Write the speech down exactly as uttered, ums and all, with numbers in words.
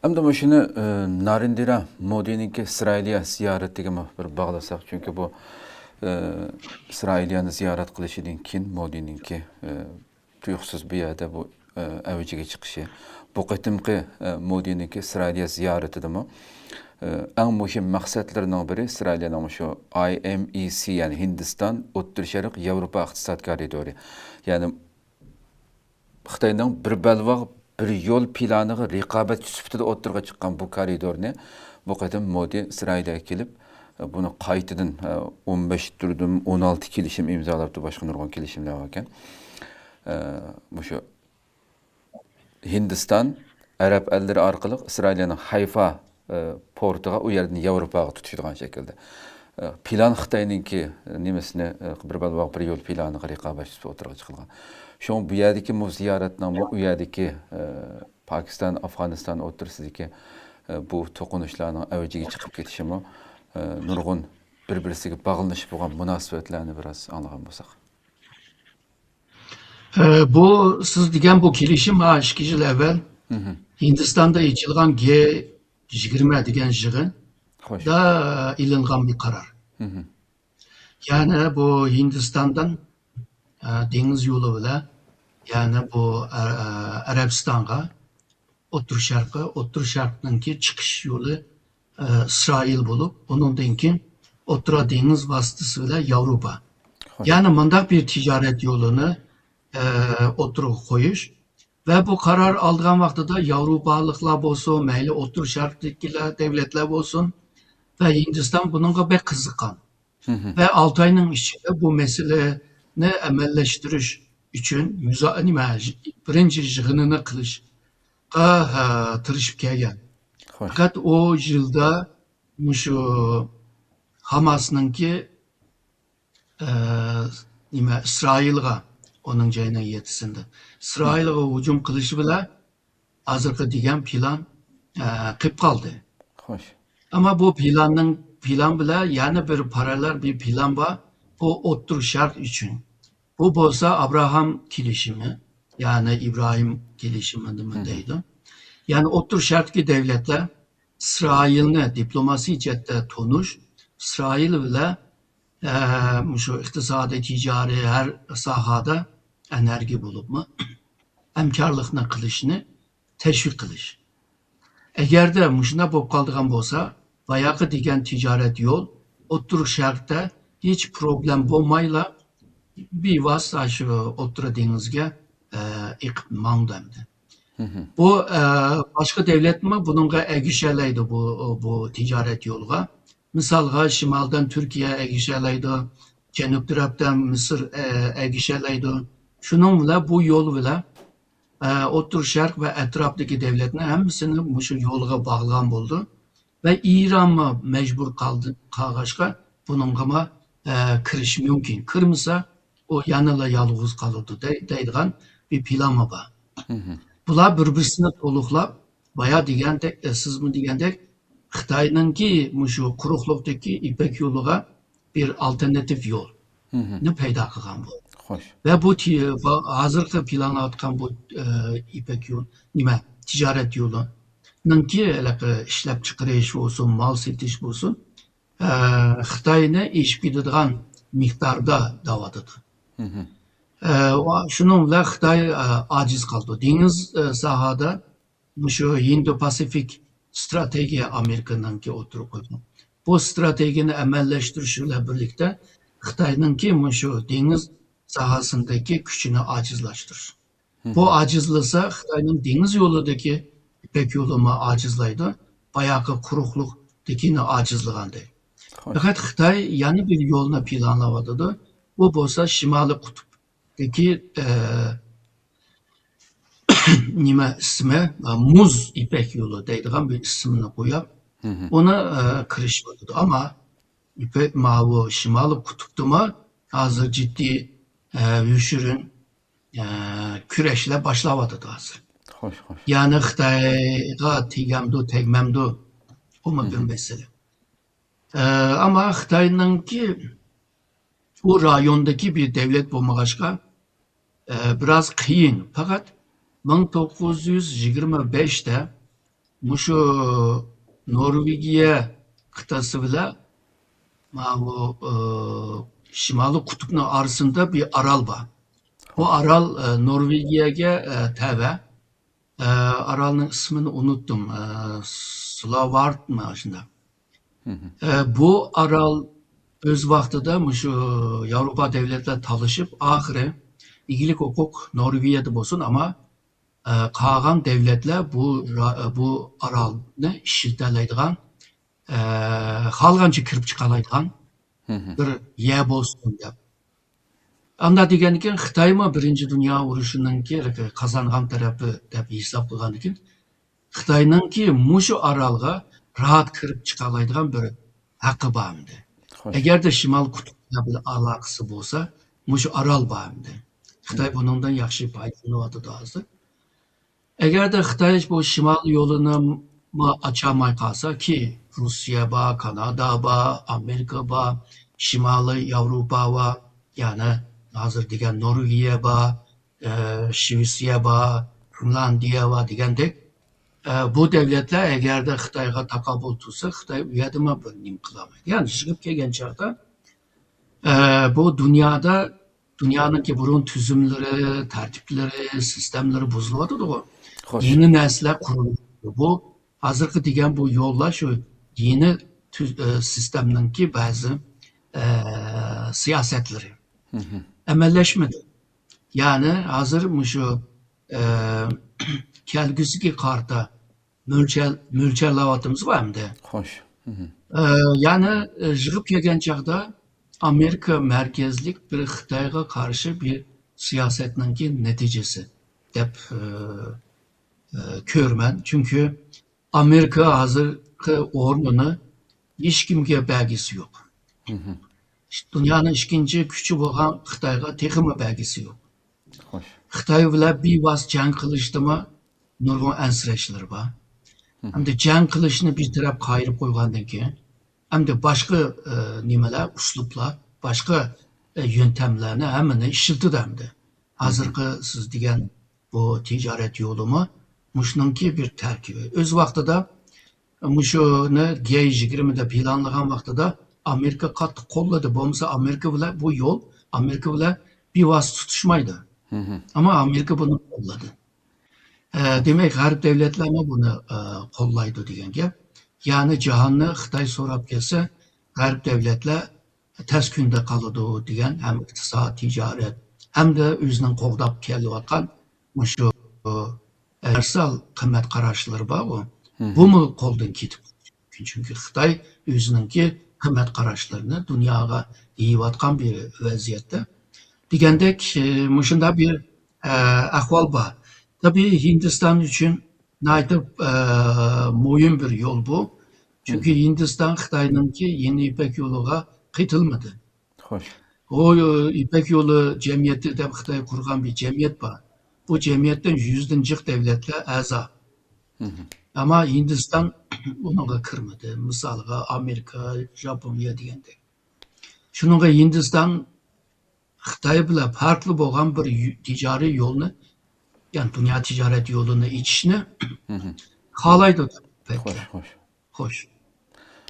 ئەمدى مۇشۇنى، ئى، نارېندرا مودىنىڭكى ئىسرائىلىيە زىيارىتىگىمۇ بىر باغلىساق، چۈنكى بۇ، ئى، ئىسرائىلىيەنى زىيارەت قىلىشىدىن كېيىن مودىنىڭكى، ئى، تۇيۇقسىز بۇ يەردە بۇ، ئى، ئەۋجىگە چىقىشى. بۇ قېتىمقى، ئى، مودىنىڭكى ئىسرائىلىيە زىيارىتىدىمۇ، ئى، ئەڭ مۇھىم مەقسەتلىرىنىڭ بىرى ئىسرائىلىيەنىڭ مۇشۇ ئاي ئېم ئى سى، يەنى ھىندىستان، ئوتتۇرا شەرق، ياۋروپا ئىقتىساد كارىدورى. يەنى خىتاينىڭ بىر بەلباغ، بىر يول پىلانىغا رىقابەتچى سۈپىتىدە ئوتتۇرىغا چىققان بۇ كارىدورنى بۇ قېتىم مودى ئىسرائىلىيەگە كېلىپ، بۇنى قايتىدىن، ئون بەش تۈردىن ئون ئالتە كېلىشىم ئىمزالاپتۇ، باشقا نۇرغۇن كېلىشىملەر باركەن. مۇشۇ ھىندىستان، ئەرەب ئەللىرى ئارقىلىق ئىسرائىلىيەنىڭ ھەيفا، ئى، پورتىغا، ئۇ يەردىن ياۋروپاغا تۇتىشىدىغان شەكىلدە، ئى، پىلان خىتاينىڭكى نېمىسىنى، ئى، بىر بەلباغ بىر يول پىلانىغا رىقابەتچى سۈپىتىدە ئوتتۇرىغا چىقىرغان. شۇڭا بۇ يەردىكى مۇ زىيارەتنىڭمۇ ئۇ يەردىكى، ئى، پاكىستان، ئافغانىستان ئوتتۇرىسىدىكى، ئى، بۇ توقۇنۇشلارنىڭ ئەۋجىگە چىقىپ كېتىشىمۇ، ئى، نۇرغۇن بىر-بىرسىگە باغلىنىشىپ بولغان مۇناسىۋەتلەرنى بىراز ئاڭلىغان بولساق. ئە، بۇ سىز دېگەن بۇ كېلىشىم، ھا، ئىككى يىل ئەۋۋەل مھم. ھىندىستاندا ئېچىلغان گې يىگىرمە دېگەن يىغىندا خوش. ئېلىنغان بىر قارار. مھم. يەنى بۇ ھىندىستاندىن، ئە، دېڭىز يولى بىلەن، يەنى بۇ، ئە، ئە، ئەرەبىستانغا ئوتتۇرا شەرققە، ئوتتۇرا شەرقنىڭكى چىقىش يولى، ئە، ئىسرائىل بولۇپ، ئۇنىڭدىن كېيىن ئوتتۇرا دېڭىز ۋاسىتىسى بىلەن ياۋروپا. خوش. يەنى مۇنداق بىر تىجارەت يولىنى، ئە، ئوتتۇرىغا قويۇش ۋە بۇ قارار ئالغان ۋاقتىدا ياۋروپالىقلار بولسۇن، مەيلى ئوتتۇرا شەرقتىكىلەر، دەۋلەتلەر بولسۇن ۋە ھىندىستان بۇنىڭغا بەك قىزىققان. مھم. ۋە ئالتە ئاينىڭ ئىچىدە بۇ مەسىلىنى ئەمەلىيلەشتۈرۈش ئۈچۈن يۈزا-، نېمە، بىرىنچى يىغىنىنى قىلىشقا، ھە، تىرىشىپ كەلگەن. خوش. پەقەت ئۇ يىلدا مۇشۇ ھاماسنىڭكى، ئە، نېمە، ئىسرائىلغا، ئۇنىڭ جايىنىڭ يەتتىسىندە ئىسرائىلغا ھۇجۇم قىلىشى بىلەن ھازىرقى دېگەن پىلان، ئە، قېلىپ قالدى. خوش. ئەمما بۇ پىلاننىڭ، پىلان بىلەن يەنە بىر پاراللېل بىر پىلان بار. بۇ ئوتتۇرا شەرق ئۈچۈن. بۇ بولسا ئابراھام كېلىشىمى، يەنى ئىبراھىم كېلىشىمى نېمە مھم. دەيدۇ. يەنى ئوتتۇرا شەرقتىكى دەۋلەتلەر ئىسرائىلنى دىپلوماسىي جەھەتتە تونۇش، ئىسرائىل بىلەن، ئە، مۇشۇ ئىقتىسادىي، تىجارىي ھەر ساھەدە ئېنېرگىيە بولۇپمۇ ھەمكارلىقنى قىلىشنى تەشۋىق قىلىش. ئەگەردە مۇشۇنداق بولۇپ قالىدىغان بولسا، باياقى دېگەن تىجارەت يول ئوتتۇرا شەرقتە ھېچ پروبلېم بولمايلا، بىۋاسىتە شۇ ئوتتۇرا دېڭىزگە، ئە، ئېقىپ ماڭىدۇ ئەمدى. مھم. بۇ، ئە، باشقا دەۋلەتمۇ بۇنىڭغا ئەگىشەلەيدۇ، بۇ، بۇ تىجارەت يولىغا. مىسالغا، شىمالدىن تۈركىيە ئەگىشەلەيدۇ، جەنۇب تەرەپتىن مىسىر، ئە، ئەگىشەلەيدۇ. شۇنىڭ بىلەن، بۇ يول بىلەن، ئە، ئوتتۇرا شەرق ۋە ئەتراپتىكى دەۋلەتنىڭ ھەممىسىنى مۇشۇ يولغا باغلىغان بولىدۇ. ۋە ئىرانمۇ مەجبۇر قالدى، قالغاچقا، بۇنىڭغىمۇ، ئە، كىرىشى مۇمكىن. كىرمىسە، ئۇ يەنىلا يالغۇز قالىدۇ دەي-، دەيدىغان بىر پىلانمۇ بار. مھم. بۇلار بىر-بىرسىنى تولۇقلاپ، بايا دېگەندەك، ئە، سىزمۇ دېگەندەك، خىتاينىڭكى مۇشۇ قۇرۇقلۇقتىكى يىپەك يولىغا بىر ئالتېرناتىپ يولنى مھم. پەيدا قىلغان بۇ. خوش. ۋە بۇ تى-، ۋە ھازىرقى پىلانلاۋاتقان بۇ، ئە، يىپەك يول، نېمە، تىجارەت يولىنىڭكى ھېلىقى ئىشلەپچىقىرىش بولسۇن، مال سېتىش بولسۇن، ئە، خىتاينى ئېشىپ كېتىدىغان مىقداردا دەۋاتىدۇ. مھم. ئە، ۋە شۇنىڭ بىلەن خىتاي، ئە، ئاجىز قالىدۇ. دېڭىز، ئە، ساھەدە مۇشۇ ھىندو پاسىفىك ئىستراتېگىيە ئامېرىكىنىڭكى ئوتتۇرىغا قويغان. بۇ ئىستراتېگىيەنى ئەمەلىيلەشتۈرۈش بىلەن بىرلىكتە خىتاينىڭكى مۇشۇ دېڭىز ساھەسىندىكى كۈچىنى ئاجىزلاشتۇرۇش. مھم. بۇ ئاجىزلىسا، خىتاينىڭ دېڭىز يولىدىكى يىپەك يولىمۇ ئاجىزلايدۇ. باياقى قۇرۇقلۇقتىكىنى ئاجىزلىغاندەك. خوش. پەقەت خىتاي يەنە بىر يولنى پىلانلاۋاتىدۇ. بۇ بولسا شىمالىي قۇتۇپتىكى، ئە، نېمە ئىسمى، مۇز يىپەك يولى دەيدىغان بىر ئىسىمنى قويۇپ، مھم. ئۇنى، ئە، كىرىشىۋاتىدۇ. ئەمما يىپەك، ماۋۇ شىمالىي قۇتۇپتىمۇ ھازىر جىددىي، ئە، يوشۇرۇن، ئە، كۈرەشلەر باشلاۋاتىدۇ ھازىر. خوش، خوش. يەنى خىتايغا تېگەمدۇ، تەگمەمدۇ، ئۇمۇ بىر مھم. مەسىلە. ئە، ئەمما خىتاينىڭكى بۇ رايوندىكى بىر دەۋلەت بولمىغاچقا، ئە، بىراز قىيىن. پەقەت مىڭ توققۇز يۈز يىگىرمە بەشتە، مۇشۇ نورۋېگىيە قىتئەسى بىلەن ماۋۇ، ئى، شىمالىي قۇتۇپنىڭ ئارىسىدا بىر ئارال بار. بۇ ئارال، ئى، نورۋېگىيەگە، ئى، تەۋە. ئى، ئارالنىڭ ئىسمىنى ئۇنتتۇم. ئى، سلاۋارتمۇ شۇنداق. ئى، بۇ ئارال ئۆز ۋاقتىدا مۇشۇ ياۋروپا دۆلەتلەر تالىشىپ، ئاخىرى ئىگىلىك ھوقۇق نورۋېگىيەدە بولسۇن، ئەمما، ئى، قالغان دۆلەتلەر بۇ را-، بۇ ئارالنى ئىشلىتەلەيدىغان، ئى، خالىغانچە كىرىپ چىقالايدىغان بىر يەر بولسۇن دەپ. ئاندا دېگەندىكىن خىتايمۇ بىرىنچى دۇنيا ئۇرۇشىنىڭكى قازانغان تەرەپى دەپ ھېساب قىلغاندىكىن، خىتاينىڭكى مۇشۇ ئارالغا راھەت كىرىپ چىقالايدىغان بىر ھەققى بار ئەمدى. ئەگەردە شىمال قۇتۇپ بىلەن ئالاقىسى بولسا، مۇشۇ ئارال بار ئەمدى. خىتاي بۇنىڭدىن ياخشى پايدىلىنىۋاتىدۇ ھازىر. ئەگەردە خىتاي بۇ شىمال يولىنىمۇ ئاچالماي قالسا، كى، روسىيە بار، كانادا بار، ئامېرىكا بار، شىمالىي ياۋروپا بار، يەنى ھازىر دېگەن نورۋېگىيە بار، ئە، شىۋېتسىيە بار، فىنلاندىيە بار دېگەندەك، ئە، بۇ دۆلەتلەر ئەگەردە خىتايغا تاقابىل تۇرسا، خىتاي ئۇ يەردىمۇ بىر نېمە قىلالمايدۇ. يەنى يىغىپ كەلگەن چاغدا، ئە، بۇ دۇنيادا، دۇنيانىڭكى بۇرۇن تۈزۈملىرى، تەرتىپلىرى، سىستېمىلىرى بۇزۇلۇۋاتىدىغۇ. يېڭى نەرسىلەر قۇرۇلىدۇ. بۇ ھازىرقى دېگەن بۇ يوللار شۇ يېڭى تۈز-، ئە، سىستېمنىڭكى بەزى، ئە، سىياسەتلىرى ئەمەللەشمىدى. يەنى ھازىر مۇشۇ، ئە، كەلگۈسىگە قارىتا مۆلچەر-، مۆلچەرلەۋاتىمىزغۇ ئەمدى. خوش. ئە، يەنى، ئە، يىغىپ كەلگەن چاغدا ئامېرىكا مەركەزلىك بىر خىتايغا قارشى بىر سىياسەتنىڭكى نەتىجىسى دەپ، ئە، ئە، كۆرىمەن. چۈنكى ئامېرىكا ھازىرقى ئورنىنى ھېچكىمگە بەرگۈسى يوق. دۇنيانىڭ ئىككىنچى كۈچى بولغان خىتايغا تېخىمۇ بەرگۈسى يوق. خىتاي بىلەن بىۋاسىتە جەڭ قىلىشتىمۇ نۇرغۇن ئەنسىرەشلىرى بار. ئەمدى جەڭ قىلىشنى بىر تەرەپ قايرىپ قويغاندىن كېيىن، ئەمدى باشقا، ئە، نېمىلەر، ئۇسلۇبلار، باشقا، ئە، يۆنتەملەرنى ھەممىنى ئىشلىتىدۇ ئەمدى. ھازىرقى سىز دېگەن بۇ تىجارەت يولىمۇ مۇشۇنىڭكى بىر تەركىبى. ئۆز ۋاقتىدا مۇشۇنى جى يىگىرمە دەپ ئېلانلىغان ۋاقتىدا ئامېرىكا قاتتىق قوللىدى. بولمىسا ئامېرىكا بىلەن بۇ يول ئامېرىكا بىلەن بىۋاسىتە تۇتۇشمايدۇ. ئەمما ئامېرىكا بۇنى قوللىدى. ئە، دېمەك، غەرب دۆلەتلەرمۇ بۇنى، ئە، قوللايدۇ دېگەن گەپ. يەنى جاھاننى خىتاي سوراپ كەلسە، غەرب دۆلەتلەر تەس كۈندە قالىدۇ دېگەن ھەم ئىقتىساد، تىجارەت ھەمدە ئۆزىنىڭ قوغداپ كېلىۋاتقان مۇشۇ ئۇنىۋېرسال قىممەت قاراشلىرى بارغۇ. بۇمۇ قولدىن كېتىپ قالىدۇ. چۈنكى خىتاي ئۆزىنىڭكى قىممەت قاراشلىرىنى دۇنياغا يېيىۋاتقان بىر ۋەزىيەتتە. دېگەندەك، ئى، مۇشۇنداق بىر، ئە، ئەھۋال بار. تەبىئىي، ھىندىستان ئۈچۈن ناھايىتى، ئە، مۇھىم بىر يول بۇ. چۈنكى ھىندىستان خىتاينىڭكى يېڭى يىپەك يولىغا قېتىلمىدى. خوش. ئۇ يىپەك يولى جەمئىيىتى دەپ خىتاي قۇرغان بىر جەمئىيەت بار. بۇ جەمئىيەتتە يۈزدىن جىق دۆلەتلەر ئەزا. ئەمما ھىندىستان ئۇنىڭغا كىرمىدى. مىسالغا، ئامېرىكا، ياپونىيە دېگەندەك. شۇنىڭغا ھىندىستان خىتاي بىلەن پەرقلىق بولغان بىر يۈ-، تىجارىي يولنى، يەنى دۇنيا تىجارەت يولىنى ئېچىشنى خالايدۇ. خوش، خوش. خوش.